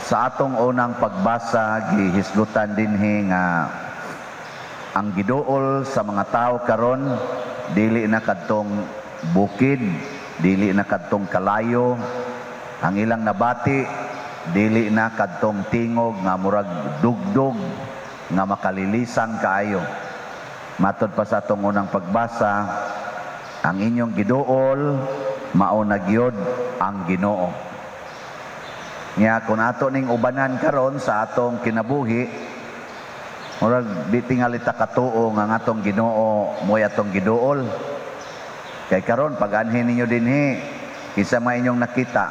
Sa atong unang pagbasa, gihisgutan dinhi nga ang giduol sa mga tao karon dili na kadtong bukid, dili na kadtong kalayo. Ang ilang nabati, dili na kadtong tingog nga murag dugdog nga makalilisang kaayo. Matod pa sa atong unang pagbasa, ang inyong giduol mao na gyud ang Ginoo. Nya kung ato ning ubanan karon sa atong kinabuhi, murag di tingali ta katuo nga ang atong Ginoo mo'y atong giduol. Kay karon pag anhin ninyo dinhi, kinsa may inyong nakita?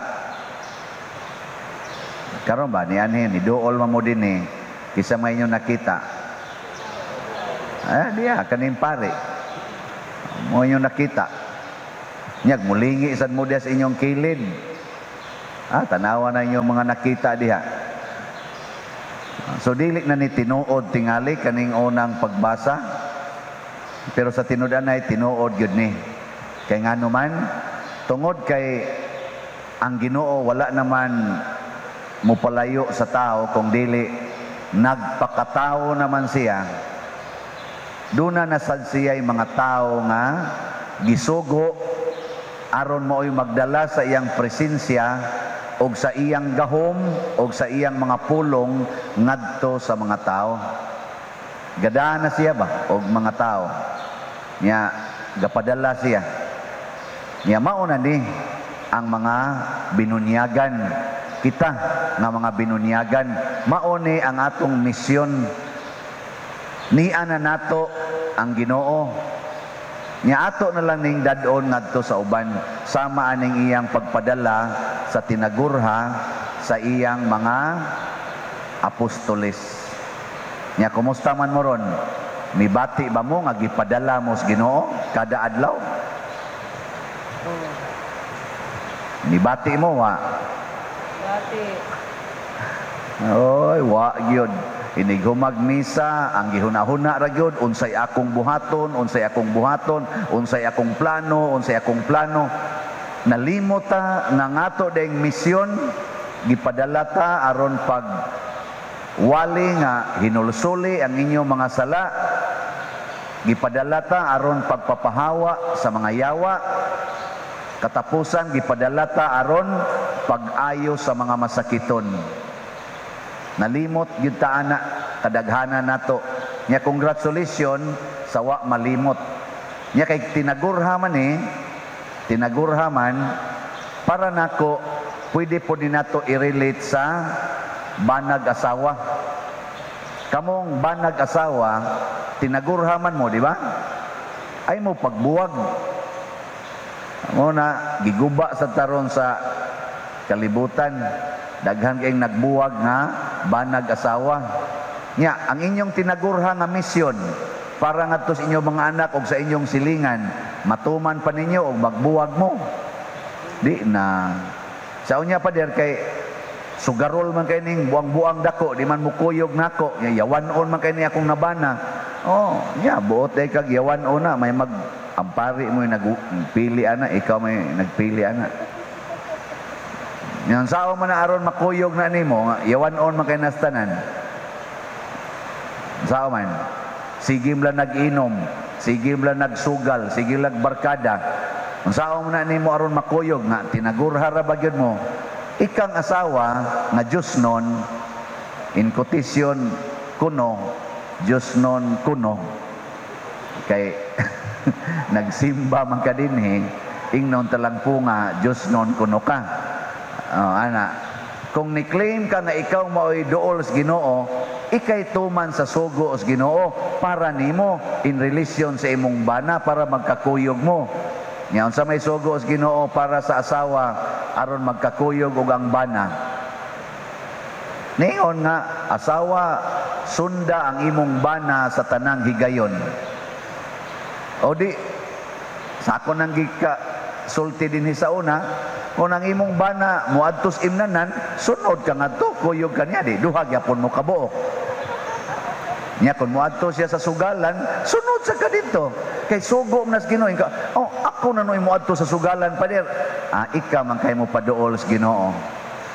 Karon ba ni anhin ni duol man mo dinhi, kinsa may inyong nakita? Ah, diya kaning pare. Mo inyong nakita. Nyag mulingi sad mo diya sa inyong kilid. Ah, tanawa na inyong mga nakita diha. So dili na ni tinuod tingali kaning unang pagbasa. Pero sa tinud-anay, tinuod gyud ni. Kay ngano man, tungod kay ang Ginoo wala naman mopalayo sa tao kung dili nagpakatao naman siya. Duna na sad siya'y mga tao nga gisugo aron mao'y magdala sa iyang presensya og sa iyang gahom og sa iyang mga pulong ngadto sa mga tao. Gada na siya ba og mga tao. Nya gapadala siya. Nya mao na ni ang mga binunyagan, kita nga mga binunyagan, mao ni ang atong misyon. Nia na nato ang Ginoo. Nya ato na lang ning dad-on ngadto sa uban sama aning iyang pagpadala sa tinagurha sa iyang mga apostoles. Nya kumusta man mo ron? Mibati ba mo nga gipadala mo sa Ginoo kada adlaw? Oh. Mibati mo wa? Bati. Oy, wa gyud. Inig humag misa, ang gihuna-huna ra gyud unsay akong buhaton, unsay akong buhaton, unsay akong plano, unsay akong plano. Nalimot ta nga ngato deng misyon, gipadala ta aron pag wali nga hinulsuli ang inyong mga sala. Gipadala ta aron pagpapahawa sa mga yawa. Katapusan, gipadala ta aron pag-ayo sa mga masakiton. Nalimot gyud ta ana kadaghanan nato. Nya congratulations sa wa malimot. Nya kay tinagurha man eh, tinagurha man, para nako pwede po din nato i-relate sa banag asawa. Kamong banag asawa, tinagurha man mo, di ba? Ay mo pagbuwag. Mo na giguba sa taron sa kalibutan. Daghan kayong nagbuwag nga banag asawa. Nya, ang inyong tinagurha nga misyon para ngadto sa inyong mga anak o sa inyong silingan, matuman pa ninyo og magbuwag mo. Di na. Sa unya pa der kay sugarol man kay ning buang-buang dako, di man mukuyog nako, nya yawan-on man kay ni akong nabana. Oh, nya buot day kag yawan-on na may mag ampari mo yung nagpili ana, ikaw may nagpili ana. Yan sao man na aron makuyog na nimo, yawan-on man kay nastanan. Sao man? Sige lang nag-inom, sige lang nagsugal, sige lang barkada. Sao man na nimo aron makuyog nga tinagurha ra ba gyud mo? Ikang asawa nga Diyos nun, in quotation kuno, Diyos nun kuno. Kay nagsimba man ka dinhi, ingnon talang po nga Diyos nun kuno ka. Oh, ana, kung ni-claim ka nga ikaw mao'y duol sa Ginoo, ikay tuman sa sugo sa Ginoo para nimo in relation sa imong bana para magkakuyog mo. Nya unsa may sugo sa Ginoo para sa asawa aron magkakuyog og ang bana? Niingon nga asawa, sunda ang imong bana sa tanang higayon. O di sa ako nang gika sulti dinhi sa una, kung ang imong bana moadtos imnanan, sunod ka ngadto, kuyog ka niya, di duha gyapon mo kabuok. Nya kung moadto siya sa sugalan, sunod sa ka dito. Kay sugo man sa Ginoo. Ka, oh, ako na noy moadto sa sugalan, pader. Ah, ika man kay mo paduol sa Ginoo.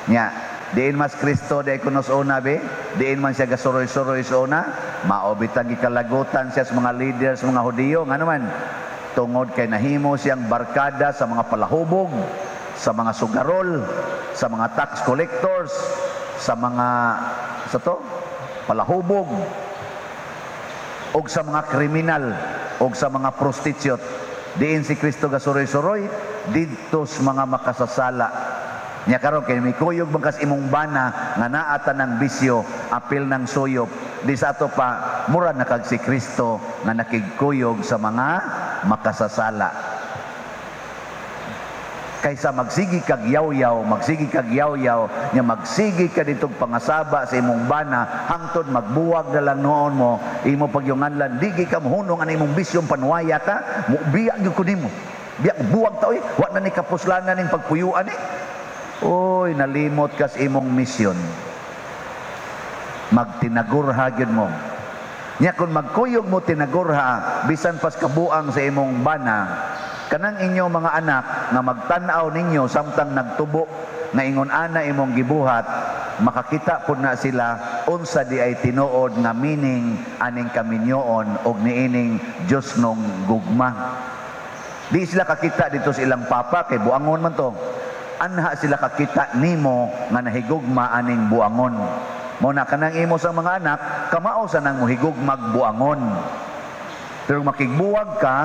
Nya Diin mas Kristo di kuno sa una be, diin man siya gasuroy-suroy sa una, mao bitang gikalagutan siya sa mga leaders, mga Hudiyo, ngano man? Tungod kay nahimo siyang barkada sa mga palahubog, sa mga sugarol, sa mga tax collectors, sa mga sa to palahubog, og sa mga kriminal, og sa mga prostitute. Diin si Kristo gasuroy-suroy didto sa mga makasasala. Nya karon kay mikuyog man kas imong bana nga naa ta ng bisyo, apil ng suyop, di sa ato pa mura na kag si Kristo nga nakigkuyog sa mga makasasala. Kaysa magsigi kag yaw-yaw, magsigi kag yaw-yaw, nya magsigi ka ditong pangasaba sa imong bana, hangtod magbuwag na lang noon mo, imo pagyunganlan, digi ka mohunong ang imong bisyong panuwaya ka, mo biya gyud ko nimo. Biya buwag ta oy, wa na ni kapuslanan ning pagpuyuan eh. Oy, nalimot kas imong misyon. Magtinagurha gyud mo. Nya kung magkuyog mo tinagurha, bisan pas kabuang sa imong bana, kanang inyo mga anak nga magtan-aw ninyo samtang nagtubo nga ingon ana imong gibuhat, makakita pud na sila unsa di ay tinuod nga meaning aning kaminyoon og niining Dios nong gugma. Di sila kakita dito sa ilang papa kay buangon man to. Anha sila kakita nimo nga nahigugma aning buangon. Mo na kanang imo sa mga anak kamao sa nang mohigugmag buangon. Pero makigbuwag ka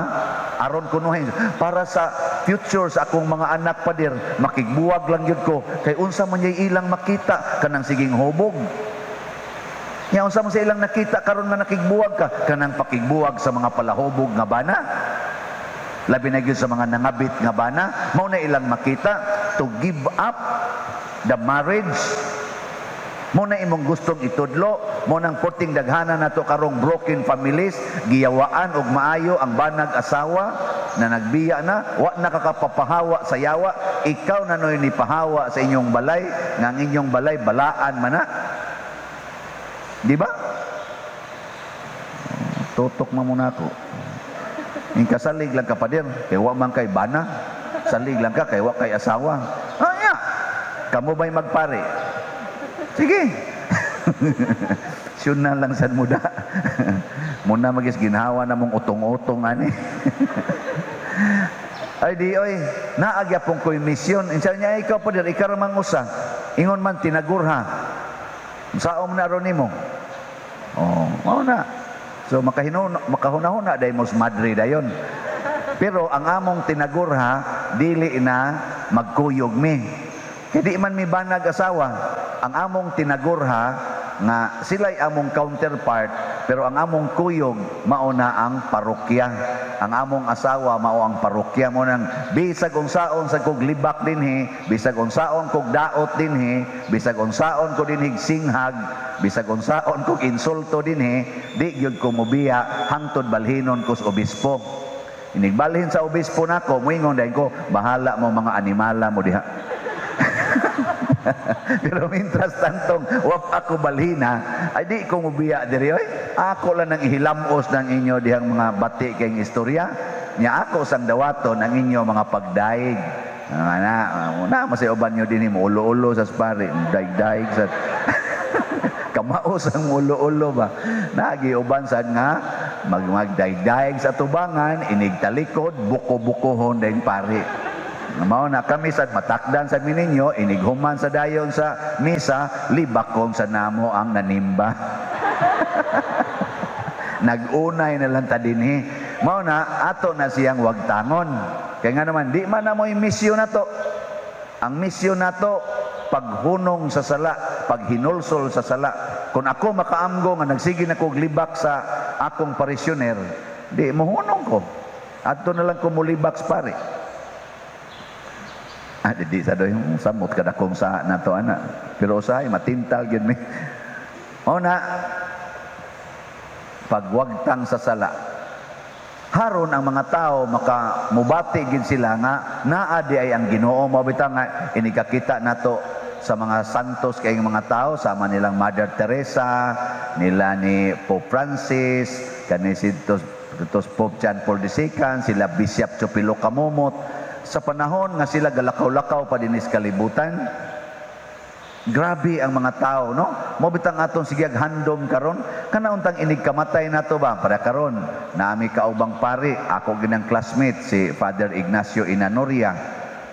aron kunuhin para sa future sa akong mga anak, pader, makigbuwag lang gyud ko kay unsa man yay ilang makita kanang siging hubog. Nya unsa man sa ilang nakita karon nga nakigbuwag ka kanang pakigbuwag sa mga palahubog nga bana. Labi na gyud sa mga nangabit nga bana, mao na ilang makita to give up the marriage. Mo na imong gustong itudlo, mo nang porting daghana nato karong broken families, giyawaan og maayo ang banag asawa na nagbiya na, wa na kakapapahawa sa yawa, ikaw na noy ni pahawa sa inyong balay, nga ang inyong balay balaan man na. Di ba? Tutok man muna ako. Ingkasalig lang ka pader, kay wa man kay bana. Salig lang ka kay wa kay asawa. Ah, ya. Kamo ba'y magpare? Sige. Siyun na lang sad muda. Muna magis ginhawa na mong utong-utong ani. Ay di oy, naagyapon ko'y misyon. Insa niya ikaw pader, ikaw ra mang usa. Ingon man tinagurha. Saom na ron nimo. Oh, mao na. So makahuna-huna dahil mos madre dayon. Pero ang among tinagurha dili na magkuyog mi. Kay di man mi banag asawa. Ang among tinagurha nga sila'y among counterpart, pero ang among kuyog mao na ang parokya. Ang among asawa mao ang parokya. Mo nang bisag unsaon sa kog libak dinhi, bisag unsaon kog daot dinhi, bisag unsaon ko dinhi singhag, bisag unsaon kog insulto dinhi, di gyud ko mobiya hangtod balhinon ko sa obispo. Inigbalhin sa obispo nako, moingon dayon ko, bahala mo mga animala mo diha. Pero mintras tantong wap ako balhina, ay di ko mobiya diri oy. Ako lang nang ihilamos ng inyo dihang mga bati kayong istorya. Nya ako sang dawaton ang inyo mga pagdaig. Ana, una masay uban nyo dinhi mo ulo-ulo sa pare, daig-daig sa kamao sang ulo-ulo ba. Nagi uban sad nga magdaig-daig sa tubangan, inig talikod, buko-bukohon dayon pare. Mao na kami sad matakdan sa mininyo, inighuman sa dayon sa misa, libakon sa namo ang nanimba. Nag-unay na lang ta dinhi. Mao na ato na siyang wagtangon. Kaya nga naman di man na mo'y misyon nato. Ang misyon nato paghunong sa sala, paghinulsol sa sala. Kung ako makaamgo nga nagsige na kog libak sa akong parisyoner, di mohunong ko. Adto na lang ko molibak sa pare. Ah, di sa doy samot kada kong sa nato ana. Pero usahay matintal gyud mi. Mao na pagwagtang sa sala. Haron ang mga tao maka mubati gid sila nga naa di ay ang Ginoo. Mao bitaw nga inikakita nato sa mga santos kay mga tao sama nilang Mother Teresa, nila ni Pope Francis, kani si tos Pope John Paul II, sila Bishop Chupilo Kamumot. Sa panahon nga sila galakaw-lakaw pa dinis kalibutan, Grabe ang mga tao, no? Mo bitang atong sige handom karon, kana untang inig kamatay nato ba para karon naami kaubang pari, ako ginang classmate si Father Ignacio Inanoria.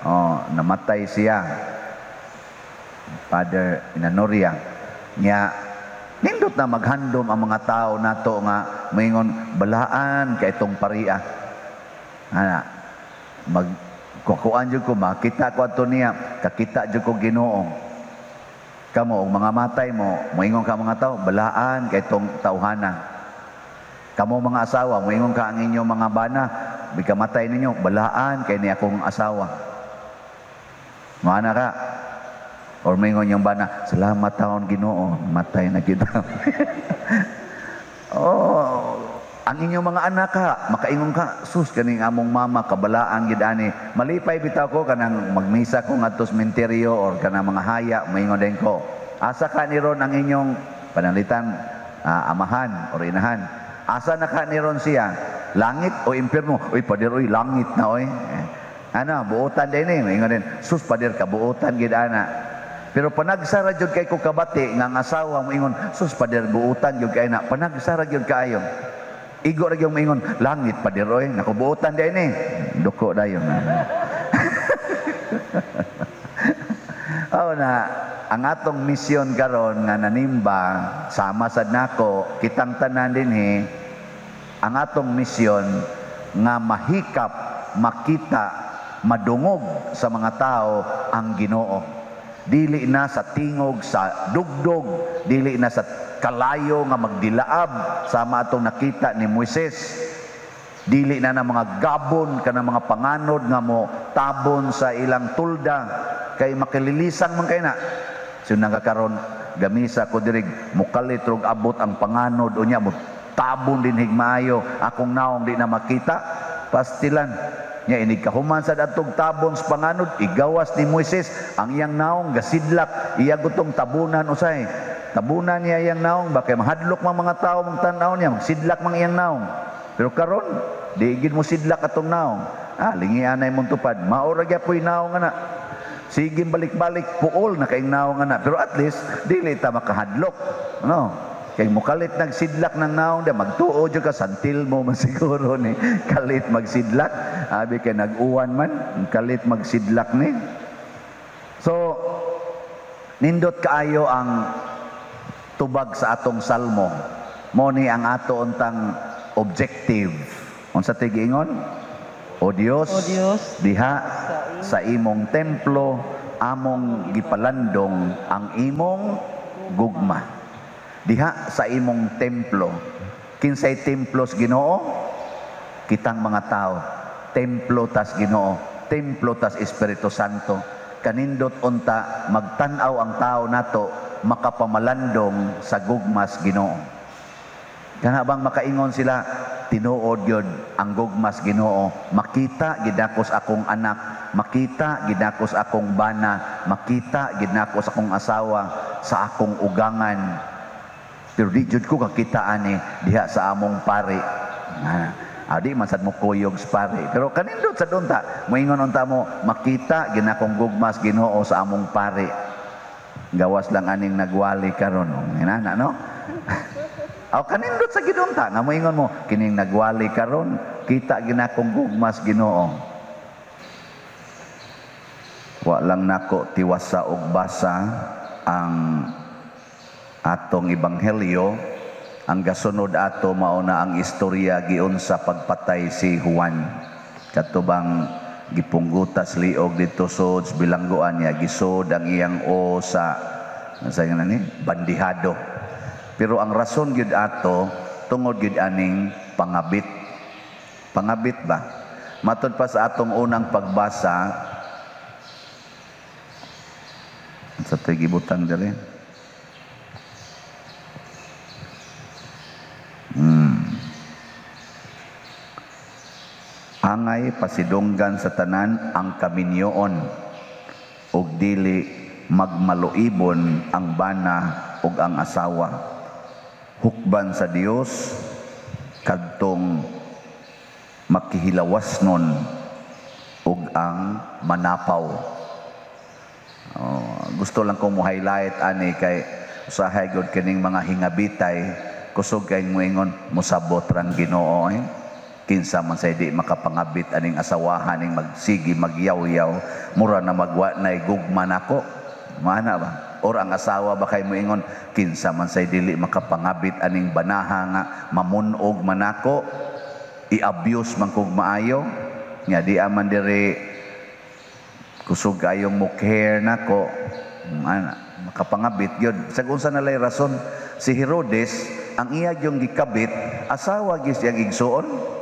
Oh, namatay siya. Father Inanoria. Nya nindot na maghandom ang mga tao nato nga moingon balaan kay itong paria. Ana mag kukuan jud ko, makita ko ato niya, kakita jud ko Ginoo. Kamo og mga matay mo, moingon ka mga tao, balaan kay itong tawhana. Kamo mga asawa, moingon ka ang inyong mga bana, bikamatay ninyo, balaan kay ni akong asawa. Mana ka? Or moingon yung bana, salamat taon Ginoo, matay na kita. Oh, ang inyong mga anak ka, makaingon ka, sus kaning among mama kabalaan gid ani. Malipay bitaw ko kanang magmisa ko ngadto sa sementeryo or kanang mga haya, moingon din ko. Asa ka ni ron ang inyong pananglitan amahan or inahan? Asa na ka ni ron siya? Langit o impierno? Uy, pader, uy, langit na oy. Ano, buotan din eh. Moingon din, sus pader, kabuotan gid ana. Pero panagsara jud kay ko kabati nga ang asawa moingon, sus pader, buotan jud kay na. Panagsara jud kaayo. Igo ra gyud moingon, langit pader oy, nakubuotan din eh. Duko dayon. Oh na, ang atong misyon karon nga nanimba sama sad nako kitang tanan dinhi, ang atong misyon nga mahikap, makita, madungog sa mga tao ang Ginoo. Dili na sa tingog, sa dugdog, dili na sa kalayo nga magdilaab sama atong nakita ni Moises. Dili na na mga gabon kana mga panganod nga mo tabon sa ilang tulda kay makililisang man kay na. So nagakaron gamisa ko dirig mukalit rog abot ang panganod unya mo tabon din higmaayo akong naong di na makita pastilan. Nya inig kahuman sa datog tabon sa panganod igawas ni Moises ang iyang naong gasidlak iya gutong tabunan usay. Tabunan niya iyang naong ba kay mahadlok man mga tawo magtan-aw niya magsidlak man iyang naong. Pero karon di gid mo sidlak atong naong. Ah, lingian nay mong tupad. Mao ra gyapoy naong ana. Sige balik-balik puol na kaing naong ana. Pero at least dili ta makahadlok, no? Kay mukalit nagsidlak ng naong da magtuo jud ka santil mo man siguro ni kalit magsidlak. Abi kay nag-uwan man kalit magsidlak ni. So nindot kaayo ang tubag sa atong salmo. Mo ni ang ato untang objective. Unsa tay giingon? O Dios, O Dios, diha sa imong templo among gipalandong ang imong gugma. Diha sa imong templo. Kinsay templo sa Ginoo? Kitang mga tao. Templo tas Ginoo, templo tas Espiritu Santo. Kanindot unta magtan-aw ang tao nato makapamalandong sa gugmas Ginoo. Kana bang makaingon sila tinuod gyud ang gugmas Ginoo, makita gid nako sa akong anak, makita gid nako sa akong bana, makita gid nako sa akong asawa, sa akong ugangan. Pero di jud ko kakita ani diha sa among pari. Di man sad mo kuyog sa pari. Pero kanindot sad unta, moingon unta mo makita gid nakong gugmas Ginoo sa among pari. Gawas lang aning nagwali karon. Inana no? Aw kanindot sa gidunta nga moingon mo kining nagwali karon kita gid nakong gugmas Ginoo. Wa lang nako tiwasa og basa ang atong ebanghelyo. Ang gasunod ato mao na ang istorya giunsa pagpatay si Juan. Katubang gipunggutas liog didto sod bilanggoan niya, gisod ang iyang o sa nga ni bandihado. Pero ang rason gyud ato tungod gyud aning pangabit. Pangabit ba? Matod pa sa atong unang pagbasa sa tigibutang diri. Angay pasidunggan sa tanan ang kaminyoon ug dili magmaluibon ang bana ug ang asawa. Hukban sa Dios kadtong makihilawas nun ug ang manapaw. Oh, gusto lang ko mo highlight ani kay usahay gud kining mga hingabitay, kusog kay moingon mosabot rang Ginoo eh. Kinsa man say di makapangabit aning asawahan ning magsigi magyaw-yaw, mura na magwa nay gugma nako. Mana ba? Or ang asawa ba kay moingon, kinsa man say dili makapangabit aning banaha nga mamunog manako, i-abuse man kog maayo, nga di aman diri kusog kayong mo care nako, ana makapangabit gyud. Sa unsa na lay rason, si Herodes ang iya gyung gikabit, asawa gyud siyang igsuon.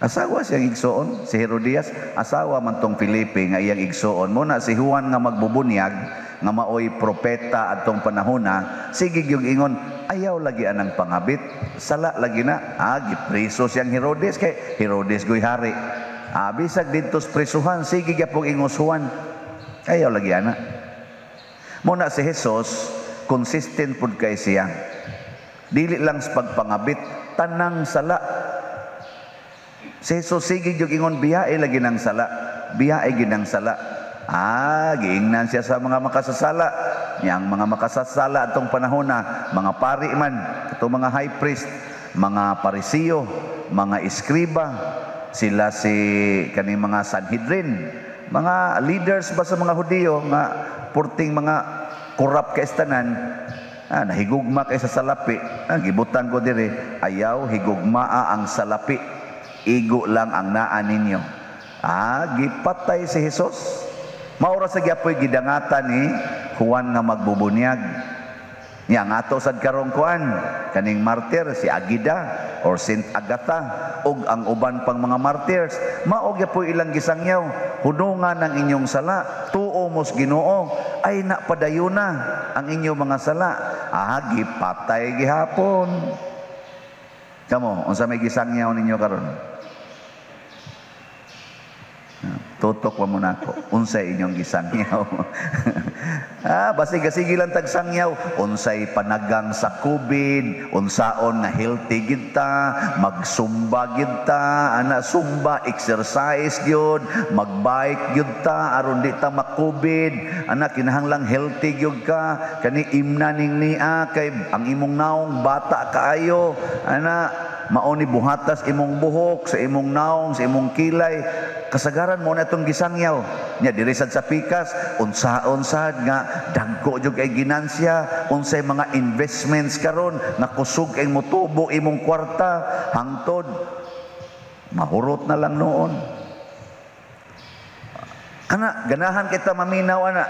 Asawa siyang igsuon, si Herodias, asawa man tong Felipe nga iyang igsuon. Muna si Juan nga magbubunyag, nga maoy propeta atong panahona, sige gyung ingon, ayaw lagi anang pangabit, sala lagi na, gipreso siyang Herodes, kay Herodes goy hari. Bisag didto sa presuhan, sige gyapong ingos Juan, ayaw lagi ana. Muna si Jesus, consistent pud kay siya. Dili lang sa pagpangabit, tanang sala. Si Jesus sige gyud ingon, biyae lagi nang sala, biyae gid nang sala. Giingnan siya sa mga makasasala. Yang mga makasasala atong panahon na, mga pari man, itong mga high priest, mga parisiyo, mga eskriba, sila si kaning mga Sanhedrin, mga leaders ba sa mga Hudiyo nga purting mga corrupt kay tanan, nahigugma kay sa salapi. Gibutan ko dire, ayaw higugmaa ang salapi. Igo lang ang naa ninyo. Gipatay si Jesus. Maura sa gyapoy gidangatan ni Juan nga magbubunyag. Nya ang ato sad karong kuan kaning martyr si Agida or Saint Agatha ug ang uban pang mga martyrs, mao gyapoy ilang gisangyaw, hunungan ang inyong sala, tuo mos Ginoo, ay na padayuna ang inyong mga sala. Gipatay gihapon. Kamo, unsa may gisangyaw ninyo karon? Tutok pa mo na ako. Unsay inyong gisangyaw? Basig sige lang tagsangyaw. Unsay panagang sa COVID, unsaon nga healthy gid ta, magsumba gid ta, ana sumba, exercise gyud, magbike gyud ta aron di ta ma-COVID. Ana kinahanglang healthy gyud ka, kani imna ning nia kay ang imong naong bata kaayo. Ana mao ni buhatas imong buhok sa imong naong, sa imong kilay. Kasagaran mo na itong gisangyaw. Nya diri sad sa pikas, unsaon sad nga dagko jud kay ginansya, unsay mga investments karon nga kusog kay motubo imong kwarta hangtod mahurot na lang noon. Kana ganahan kita maminaw ana.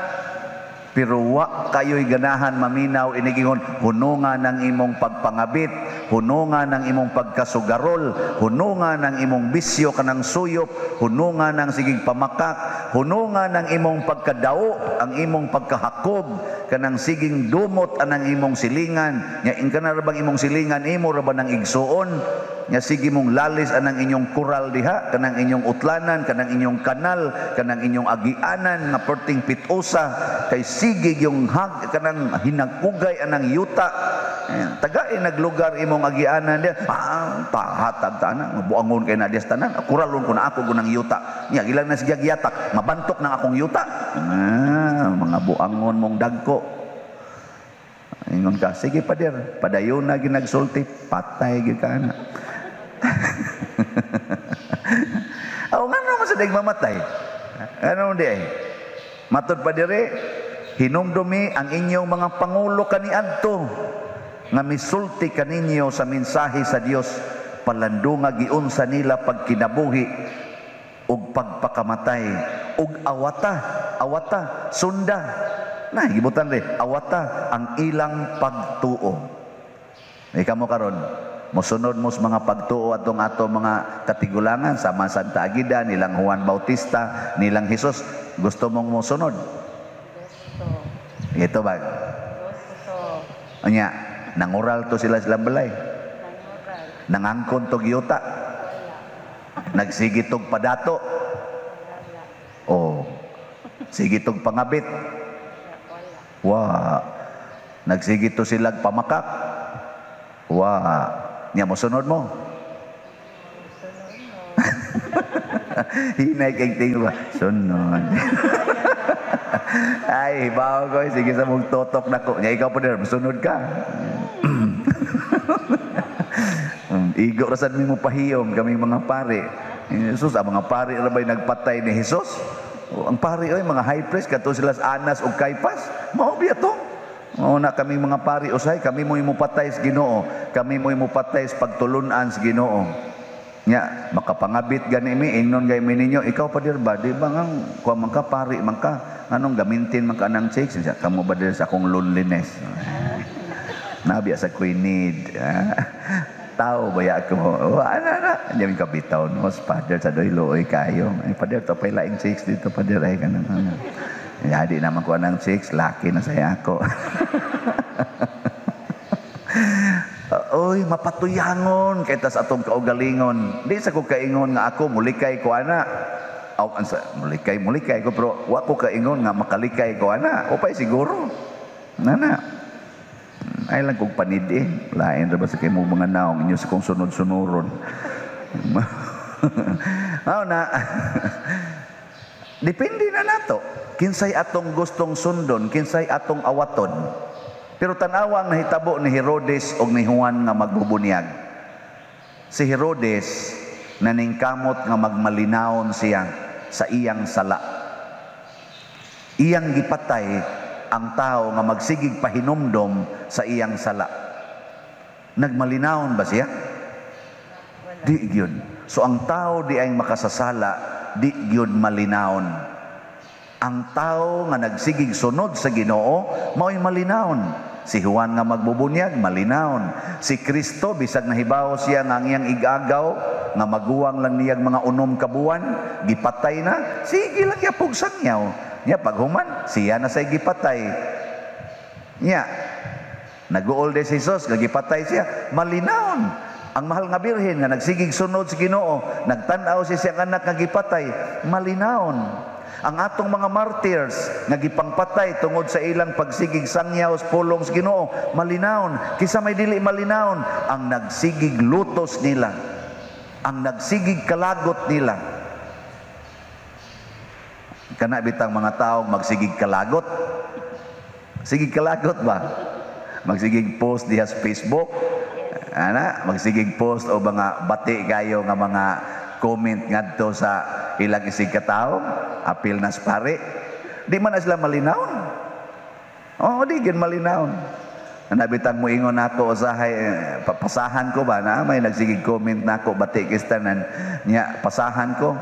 Pero wa kayo'y ganahan maminaw inigingon hununga ng imong pagpangabit, hununga ng imong pagkasugarol, hununga ng imong bisyo kanang suyop, hununga ng sigig pamakak, hununga ng imong pagkadao, ang imong pagkahakob, kanang siging dumot anang imong silingan. Nya ingka na ra bang imong silingan imo ra ba nang igsuon? Nya sige mong lalis anang inyong kural diha, kanang inyong utlanan, kanang inyong kanal, kanang inyong agianan nga perting pitusa kay sige yung hag kanang hinagpugay anang yuta. Tagain naglugar imong agianan diha. Tahatag ta ana, buangon kay na diha sa tanan. Kuralon ko na ako gunang yuta. Nya ilang na sige giyatak, mabantok nang akong yuta. Mga buangon mong dagko. Ingon ka, sige pader, padayon na ginagsulti, patay gyud ka ana. Aw ngano man sa daig mamatay? Ano di ay? Matod pa dire, hinumdumi ang inyong mga pangulo kaniadto nga misulti kaninyo sa mensahe sa Dios, palandunga giunsa nila pagkinabuhi ug pagpakamatay ug awata, awata sunda. Na gibutan re, awata ang ilang pagtuo. Ikaw mo karon, mosunod mo sa mga pagtuo atong ato mga katigulangan sama Santa Agida, nilang Juan Bautista, nilang Jesus. Gusto mong mosunod? Gusto. Ito ba? Gusto. Unya, nangural to sila silang balay. Nangural. Nangangkon to giyuta. Wala. Nagsigitog padato. Wala. O, sigitog pangabit. Wala. Wa. Nagsigito silag pamakak. Wa. Nya mosunod mo. Sunod mo. Hinay kay tingwa. Sunod. Ay, hibaw ko. Sige sa mong totok na ko. Nya ikaw pa din, sunod ka. Igo ra sad mi mo pahiyom kaming mga pare. Jesus, ang mga pare ra ba'y nagpatay ni Jesus? O, ang pare oy, mga high priest kato sila sa Anas ug Caiphas. Mao biya to. Mao na kaming mga pari usay, kami mo'y mopatay sa Ginoo, kami mo'y mopatay sa pagtulun-an sa Ginoo. Nya makapangabit gani mi, ingnon gay mi ninyo, ikaw pa dir ba, di ba nga kuha man ka, pari man ka, anong gamintin man ka nang chicks? Siya, kamo ba dir sa akong loneliness? Nabiya sa ko'y need. Tao ba ya ako? Wala na. Hindi ka bitaw, no? Father, sa doy looy kayo. Ay, Father, to pa'y laing chicks dito, Father. Ay, ganun. Ano. Ya, di naman ko anang chicks, laki na saya ako. Oy, mapatuyangon kay tas atong kaugalingon. Di sa ko kaingon nga ako mulikay ko ana. Aw, ansa, mulikay, mulikay ko, pero wa ko kaingon nga makalikay ko ana. O pa'y siguro. Nana. Ay lang kong panidi. Lain ra ba sa kay mo mga naong inyo sa kong sunod-sunuron. Mao na. Depende na nato. Kinsay atong gustong sundon, kinsay atong awaton. Pero tan-awa ang nahitabo ni Herodes og ni Juan nga magbubunyag. Si Herodes naningkamot nga magmalinawon siya sa iyang sala. Iyang gipatay ang tao nga magsigig pahinumdom sa iyang sala. Nagmalinawon ba siya? Wala. Di gyud. So ang tao di ay makasasala, di gyud malinawon. Ang tao nga nagsigig sunod sa Ginoo mao'y malinawon. Si Juan nga magbubunyag, malinawon. Si Kristo bisag nahibaw siya nga ang iyang igagaw nga maguwang lang niyag mga 6 ka buwan, gipatay na, sige lang yapog sangyaw. Nya paghuman, siya na say gipatay. Nya nag-uol si Jesus nga gipatay siya, malinawon. Ang mahal nga birhen nga nagsigig sunod sa Ginoo, nagtan-aw siya siyang anak nga gipatay, malinawon. Ang atong mga martyrs nga gipangpatay tungod sa ilang pagsigig sangyaw sa pulong sa Ginoo, malinawon. Kisa may dili malinawon, ang nagsigig lutos nila, ang nagsigig kalagot nila. Kana bitang mga taong magsigig kalagot. Sigig kalagot ba? Magsigig post diha sa Facebook. Ana, magsigig post o mga bati kayo nga mga comment ngadto sa ilang isig katawo, apil na sa pare. Di man na sila malinawon. Oo, di gyud malinawon. Nabitang mo ingon nako usahay, pasahan ko ba na may nagsigig comment nako bati kistanan nya pasahan ko,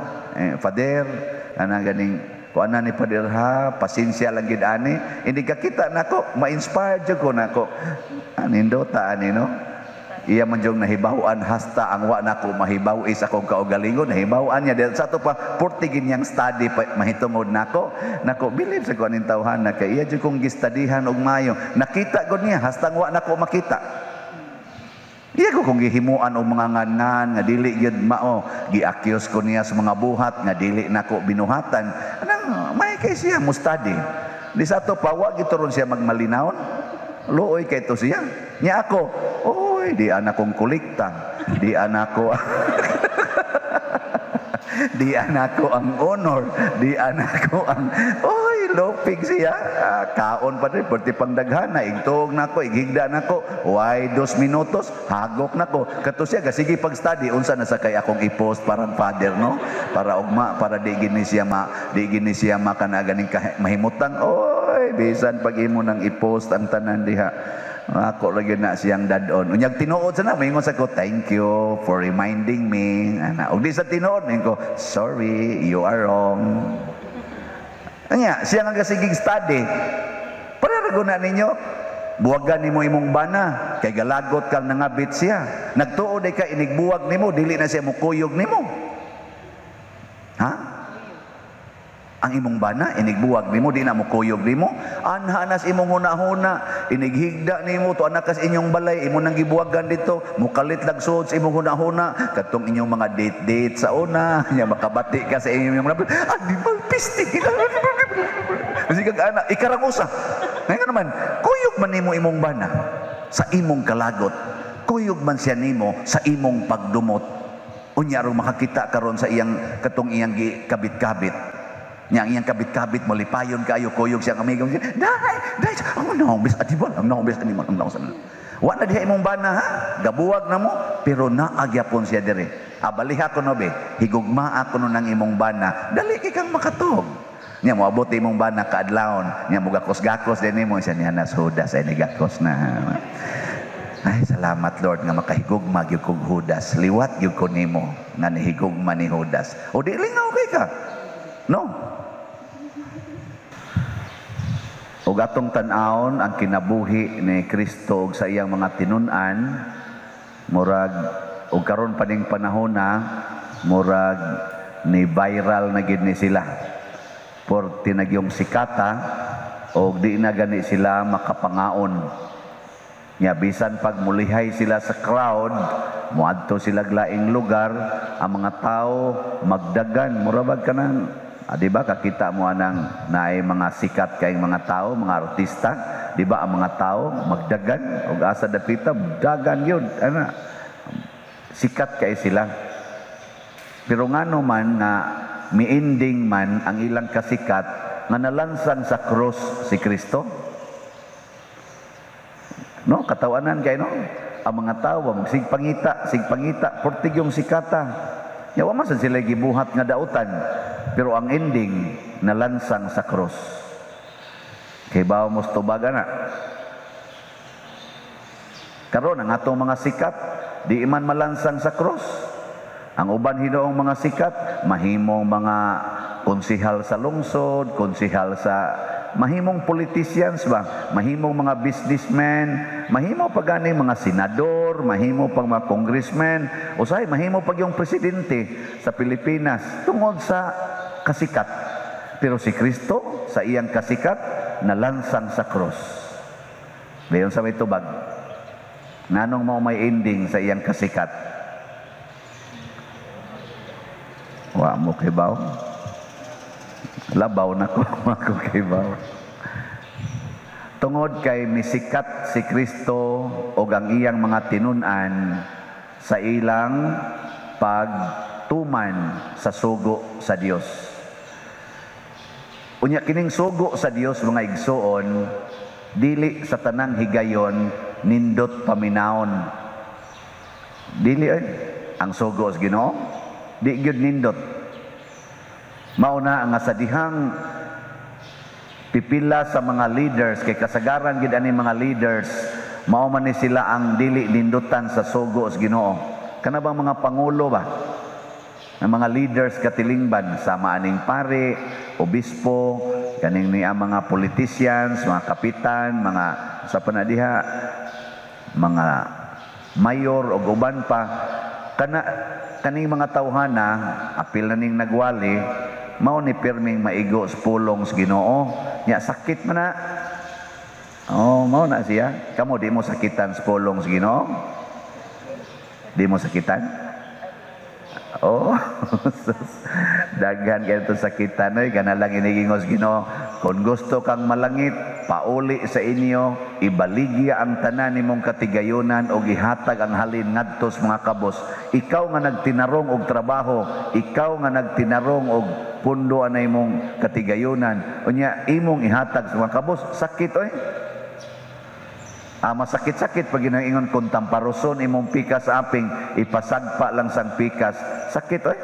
Father, ana ganing kuan na ni Father ha, pasensya lang gid ani. Hindi ka kita nako, ma-inspired jud ko nako. Anindota ani no. Iya man jung nahibaw-an hasta ang wa nako mahibaw is akong kaugalingon, nahibaw-an niya dahil sa ato pa purti ginyang study pa, mahitungod nako. Nako bilib sa kuan ning tawhana kay iya jud kong gistadihan og maayo. Nakita gud niya hasta ang wa nako makita. Iya ko kung gihimuan og mga ngan-ngan nga dili gyud mao, gi-accuse ko niya sa mga buhat nga dili nako binuhatan. Anang may kay siya mo study. Di sa ato pa wa gituron siya magmalinawon. Luoy kay to siya. Nya ako, oy, di anak kong kolekta, di anak ko di anak ko ang honor, di anak ko ang, oy, lopig siya. Kaon pa rin, perti pangdaghana, igtuog na ko, ighigda na ko, why 2 minutos, hagok na ko. Kato siya, kasige pag-study, unsa na sa kay akong i-post parang father, no? Para ugma, para di gini siya ma, di gini siya makana ganing mahimutang, oy, bisan pag imo nang i-post ang tanan diha. Ako lagi na siyang dadon. Unyag tinuod sana, maingon sa ko, thank you for reminding me. Ana, og di sa tinuod, maingon ko, sorry, you are wrong. Anya, siya nga kasigig study. Pareho na ninyo, buwagan nimo imong bana, kay galagot kang nangabit siya. Nagtuod ay ka, inigbuwag nimo, dili na siya mukuyog nimo. Ha? Ang imong bana, inigbuwag nimo, di na mukuyog nimo. Anha nas imong hunahuna, inighigda nimo, to anak kas inyong balay, imo nang gibuwagan dito, mukalit lagsuod sa imong hunahuna, katong inyong mga date-date sa una, nya makabati ka sa inyong mga animal pisting. Kasi kag anak, ikarang usa. Ngayon naman, kuyog man nimo imong bana sa imong kalagot. Kuyog man siya nimo sa imong pagdumot. Unya aron makakita karon sa iyang katong iyang gikabit-kabit. Nya ang iyang kabit-kabit mo lipayon kaayo, kuyog siyang amigo. Dai, dai, ang naong best animal, ang naong best animal, ang naong animal. Wa na diha imong bana ha, gabuwag na mo, pero naa gyapon siya diri. Abaliha ko no be, higugmaa ko no ng imong bana, dali kay kang makatog. Nya moabot imong bana kaadlawon, nya mugakos-gakos din nimo siya niya na Judas ay nigakos na. Ay, salamat Lord nga makahigugma gyud kog Judas. Liwat gyud ko nimo nga nihigugma ni Judas. O di lingaw kay ka. No. Ug atong tan-awon ang kinabuhi ni Kristo ug sa iyang mga tinun-an, murag ug karon pa ning panahon na murag ni viral na gid ni sila. Porte nagyong sikata og di na gani sila makapangaon. Nya bisan pag mulihay sila sa crowd, moadto sila laing lugar, ang mga tao magdagan, mura bag kanang di ba kakita mo anang naay mga sikat kayong mga tao, mga artista, di ba ang mga tao magdagan og asa dapita dagan yun, ana sikat kay sila. Pero ngano man nga miending man ang ilang kasikat nga nalansang sa krus si Kristo. No, katawanan kay no. Ang mga tao magsigpangita, sigpangita, portig yung sikata. Nya wa man sad sila gibuhat nga dautan, pero ang ending nalansang sa krus. Kay bawo mo tubaga na. Karon ang atong mga sikat di man malansang sa krus. Ang uban hinuong mga sikat mahimong mga konsihal sa lungsod, konsihal sa mahimong politicians ba, mahimong mga businessmen, mahimo pa gani mga senador, mahimo pang mga congressmen, usahay mahimo pag yung presidente sa Pilipinas tungod sa kasikat. Pero si Kristo sa iyang kasikat nalansang sa krus. Dayon sa may tubag, nganong mao may ending sa iyang kasikat? Wa mo kibaw. Labaw na ko, ako kibaw. Tungod kay misikat si Kristo og ang iyang mga tinun-an sa ilang pagtuman sa sugo sa Dios. Unya kining sugo sa Dios mga igsuon, dili sa tanang higayon nindot paminawon. Dili ay ang sugo sa Ginoo, di gyud nindot. Mauna nga sa dihang pipila sa mga leaders, kay kasagaran gid ani mga leaders, mao man ni sila ang dili nindutan sa sugo sa Ginoo. Kana bang mga pangulo ba? Ang mga leaders katilingban sama aning pare, obispo, kaning ni ang mga politicians, mga kapitan, mga sa panadiha, mga mayor og uban pa, kana kaning mga tawhana apil na ning nagwali, mao ni pirming maigo sa pulong sa Ginoo. Nya sakit man na. Oh, mao na siya. Kamo di mo sakitan sa pulong sa Ginoo? Di mo sakitan? Oh, daghan kayo itong sakitan. Oy, kana lang inigingos Ginoo. Kung gusto kang malangit, pauli sa inyo, ibaligya ang tanan nimong katigayonan o gihatag ang halin ngadto sa mga kabos. Ikaw nga nagtinarong og trabaho, ikaw nga nagtinarong og pundo anay mong katigayonan, unya imong ihatag sa mga kabos, sakit oy. Ah, masakit-sakit pag ginaingon kung tamparoson imong pikas aping, ipasagpa lang sang pikas, sakit oy.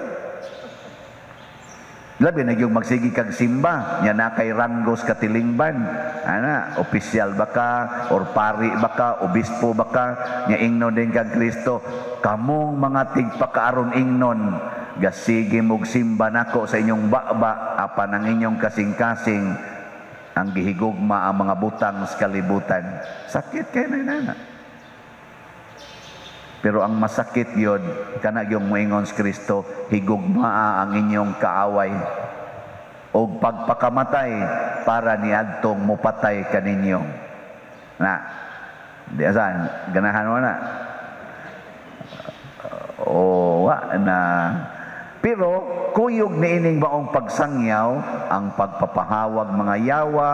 Labi na yung magsigi kag simba, nya na kay ranggos katilingban. Ana, opisyal ba ka, or pari ba ka, obispo ba ka, nya ingnon din kang Kristo, kamong mga tigpakaaron ingnon, gasige mog simba nako sa inyong baba, apan ang inyong kasing-kasing, ang gihigugma ang mga butang sa kalibutan. Sakit kay na nana. Pero ang masakit yun, kana yung moingon si Kristo, higugmaa ang inyong kaaway og pagpakamatay para niadtong mupatay kaninyo. Na, di asan, ganahan mo na. O, wa na. Pero kuyog niining maong pagsangyaw ang pagpapahawag mga yawa,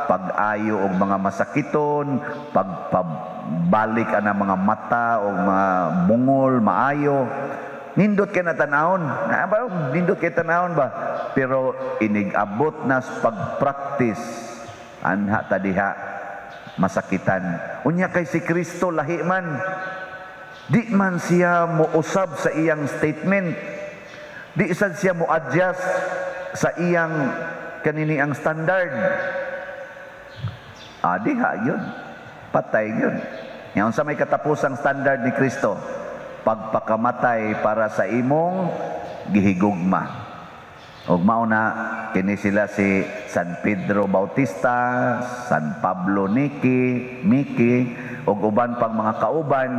pag-ayo og mga masakiton, pagpabalik ana mga mata o mga bungol maayo. Nindot kay na tan-awon. Na, ba, nindot kay tan-awon ba? Pero inig-abot na sa pag-practice, anha ta diha masakitan. Unya kay si Kristo lahi man. Di man siya mousab sa iyang statement. Di sad siya mo adjust sa iyang kanini ang standard. Ah, diha yun. Patay yun. Ngayon sa may katapusang standard ni Kristo, pagpakamatay para sa imong gihigugma. Ug mao na kini sila si San Pedro Bautista, San Pablo Niki, Miki, ug uban pang mga kauban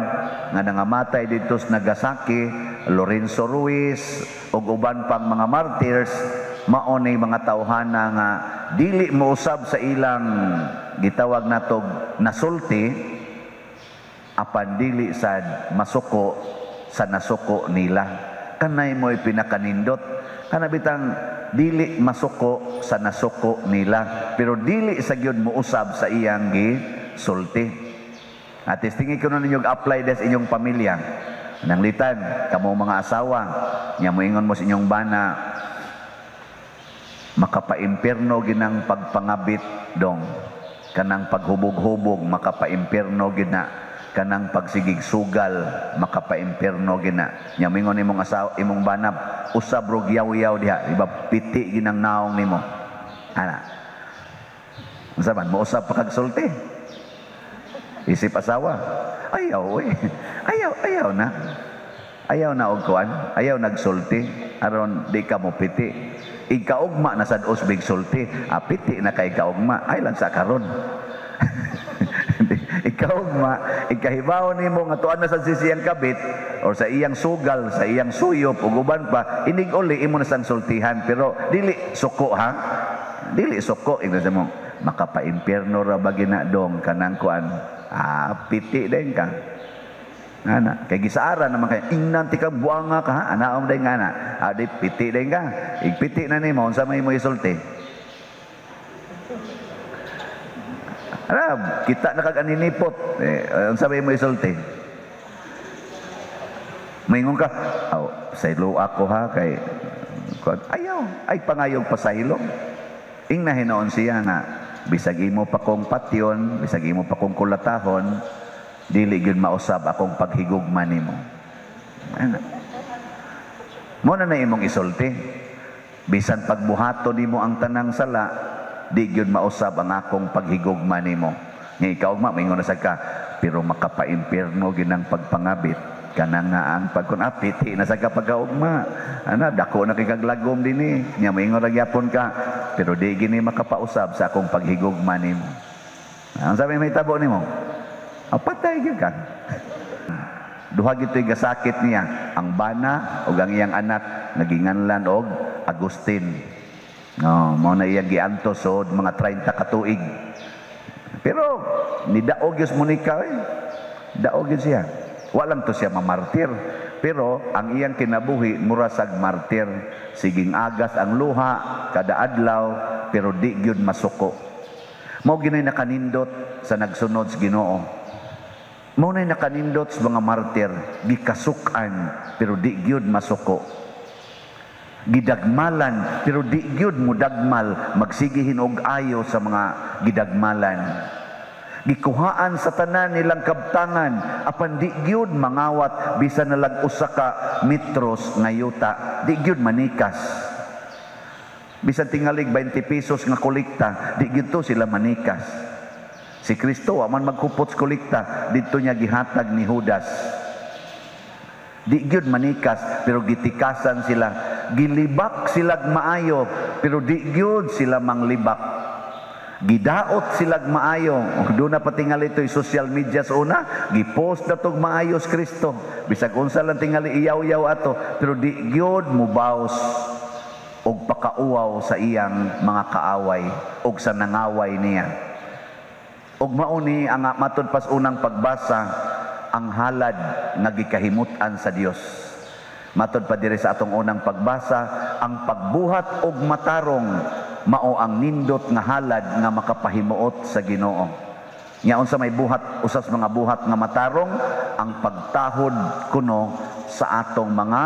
nga nangamatay didto sa Nagasaki, Lorenzo Ruiz, ug uban pang mga martyrs, mao ni mga tawhana nga dili mousab sa ilang gitawag natog nasulti, apan dili sad masuko sa nasuko nila. Kanay mo'y pinakanindot. Kana bitang dili masuko sa nasuko nila, pero dili sa gyud mousab sa iyang gisulti. At tingi ko na ninyo apply des inyong pamilya. Nanglitan, kamo mga asawa, nya moingon mo sa inyong bana, makapaimpierno ginang pagpangabit dong, kanang paghubog-hubog makapaimpierno gina, kanang pagsigig sugal makapaimpierno gina. Nya moingon imong asawa, imong banab, usab rog yaw-yaw diha, iba piti ginang naong nimo. Ana. Unsa man mousab pa kag sulti? Isip asawa, ayaw oy. Ayaw, ayaw na. Ayaw na og kuan, ayaw nagsulti aron di ka mo piti. Ikaugma na sad usbig sulti, ah, piti na kay kaugma, ay lang sa karon. Ikaugma, ikahibaw nimo nga tuan na sad siyang kabit or sa iyang sugal, sa iyang suyop ug uban pa, inig uli imo na sang sultihan, pero dili suko ha. Dili suko ingnon sa mo, makapaimpierno ra ba gina dong kanang kuan. Ah, piti din ka. Ana, kay gisaara naman kay ingnan ti kang buanga ka ha, anaom day nga na. Ah, di piti din ka. Igpiti na nimo unsa may mo isulti? Ana, kita na kag aninipot. Eh, unsa may mo isulti? Maingon ka, aw, saylo ako ha kay ayaw, ay pangayog pasaylo. Ingna hinoon siya nga bisag imo pa kong patyon, bisag imo pa kong kulatahon, dili gyud mausab akong paghigugma nimo. Ana. Mo na na imong isulti. Bisan pagbuhato nimo ang tanang sala, di gyud mausab ang akong paghigugma nimo. Nga ikaw ma maingon na sad ka, pero makapaimpierno ginang pagpangabit kanang nga ang pagkun apiti na sa pagkaugma. Ana, dako na kay kaglagom dinhi. Nya maingon ra gyapon ka, pero di gini makapausab sa akong paghigugma nimo. Ang sabi may tabo nimo? Ah, patay gyud ka. Duha gito'y gasakit niya, ang bana ug ang iyang anak naginganlan og Agustin. No, mao na iyang giantos sod mga 30 ka tuig. Pero nidaog gyud Monica eh. Daog gyud siya. Walang to siya mamartir, pero ang iyang kinabuhi mura sag martir, siging agas ang luha kada adlaw, pero di gyud masuko. Mao ginay nakanindot sa nagsunod sa Ginoo. Mao nay nakanindot sa mga martir, gikasuk-an pero di gyud masuko. Gidagmalan pero di gyud mudagmal, magsigihin og ayo sa mga gidagmalan. Gikuhaan sa tanan nilang kabtangan, apan di gyud mangawat bisan nalag usa ka metros nga yuta, di gyud manikas. Bisan tingalig 20 pesos nga kolekta, di gyud to sila manikas. Si Kristo wa man magkupot sa kolekta, didto niya gihatag ni Judas. Di gyud manikas, pero gitikasan sila, gilibak sila maayo, pero di gyud sila manglibak. Gidaot silag maayo. Doon na patingali ito'y social media sa una, gipost na tog maayo sa Kristo. Bisag unsa lang tingali iyaw-yaw ato, pero di gyud mubaws og pakauwaw sa iyang mga kaaway og sa nangaway niya. Og mao ni ang matud pas unang pagbasa, ang halad nga gikahimut-an sa Dios. Matud pa diri sa atong unang pagbasa, ang pagbuhat og matarong mao ang nindot nga halad nga makapahimuot sa Ginoo. Nya unsa may buhat, usas mga buhat nga matarong, ang pagtahod kuno sa atong mga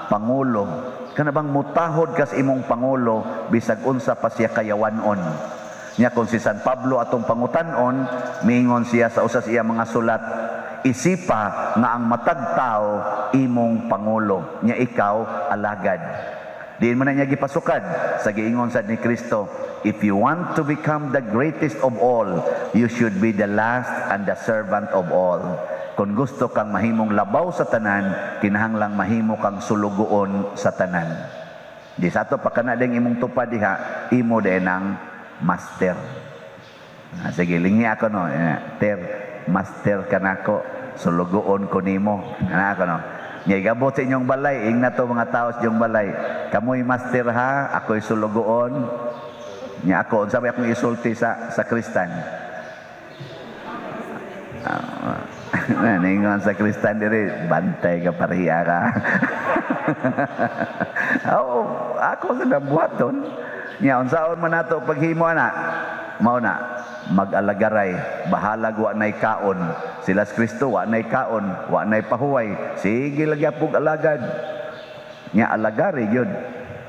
pangulo. Kana bang mutahod ka sa imong pangulo bisag unsa pa siya kayawanon. Nya kung si San Pablo atong pangutan-on, miingon siya sa usa sa iya mga sulat, "Isipa nga ang matag tao imong pangulo, nya ikaw alagad." Diin man na niya gipasukad sa giingon sad ni Kristo, "If you want to become the greatest of all, you should be the last and the servant of all." Kung gusto kang mahimong labaw sa tanan, kinahanglang mahimo kang sulugoon sa tanan. Di sa ato pa kana ding imong tupad diha, imo din ang master. Ah, sige, lingi ako, no. Eh, ter, master ka nako, sulugoon ko nimo. Ana ako, no. Nya igabot sa inyong balay, ingna to mga tao sa inyong balay. "Kamoy master ha, ako'y sulugoon." Nya ako, unsa may akong isulti sa sakristan? Ah, ningon sa sakristan diri, "Bantay ka, pareha ka." Oo, ako sa nabuhaton. Nya unsaon man nato paghimo ana? Mao na mag-alagaray, bahalag wa nay kaon. Sila sa Kristo wa nay kaon, wa nay pahuway. Sige lagi pug alagad. Nya alagari gyud.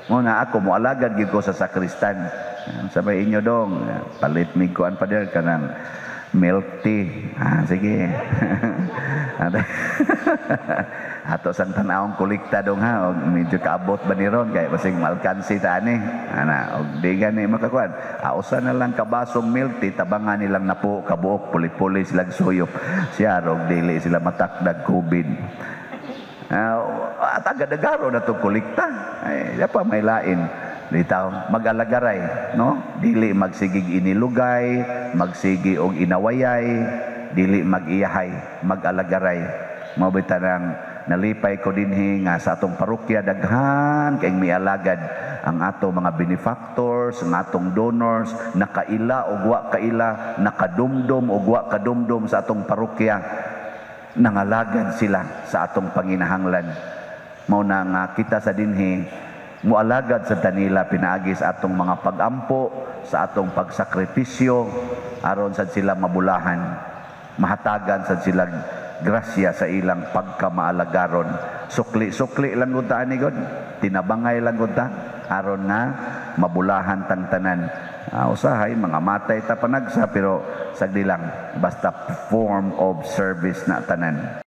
Mao na ako mo alagad gyud ko sa sakristan. Sa may inyo dong, palit mig kuan pa der kanang milk tea. Ah, sige. Ato sang tan-awong kolekta dong ha, og medyo kaabot ba ni ron kay basig malkansi ta ani. Ana, og di gani makakuan. Ah, usa na lang ka basong milk tea, tabangan nilang napo kabuok, puli-puli sila suyop. Siya og dili sila matakdag COVID. At agad-agaro na itong kolekta. Ay, di pa may lain. Bitaw, mag-alagaray, no? Dili magsigig inilugay, magsigi og inawayay, dili mag-iyahay, mag-alagaray. Mao bitaw nang nalipay ko dinhi nga sa atong parokya daghan kay mialagad ang ato mga benefactors, ang atong donors, nakaila og wa kaila, nakadumdum og wa kadumdum sa atong parokya, nangalagad sila sa atong panginahanglan. Mao na nga kita sa dinhi mualagad sa kanila pinaagi sa atong mga pagampo, sa atong pagsakripisyo, aron sad sila mabulahan, mahatagan sad sila grasya sa ilang pagkamaalagaron. Sukli-sukli lang gud ta ani god, tinabangay lang gud ta aron nga mabulahan tang tanan. Usahay mga matay ta panagsa, pero sagdi lang, basta form of service na tanan.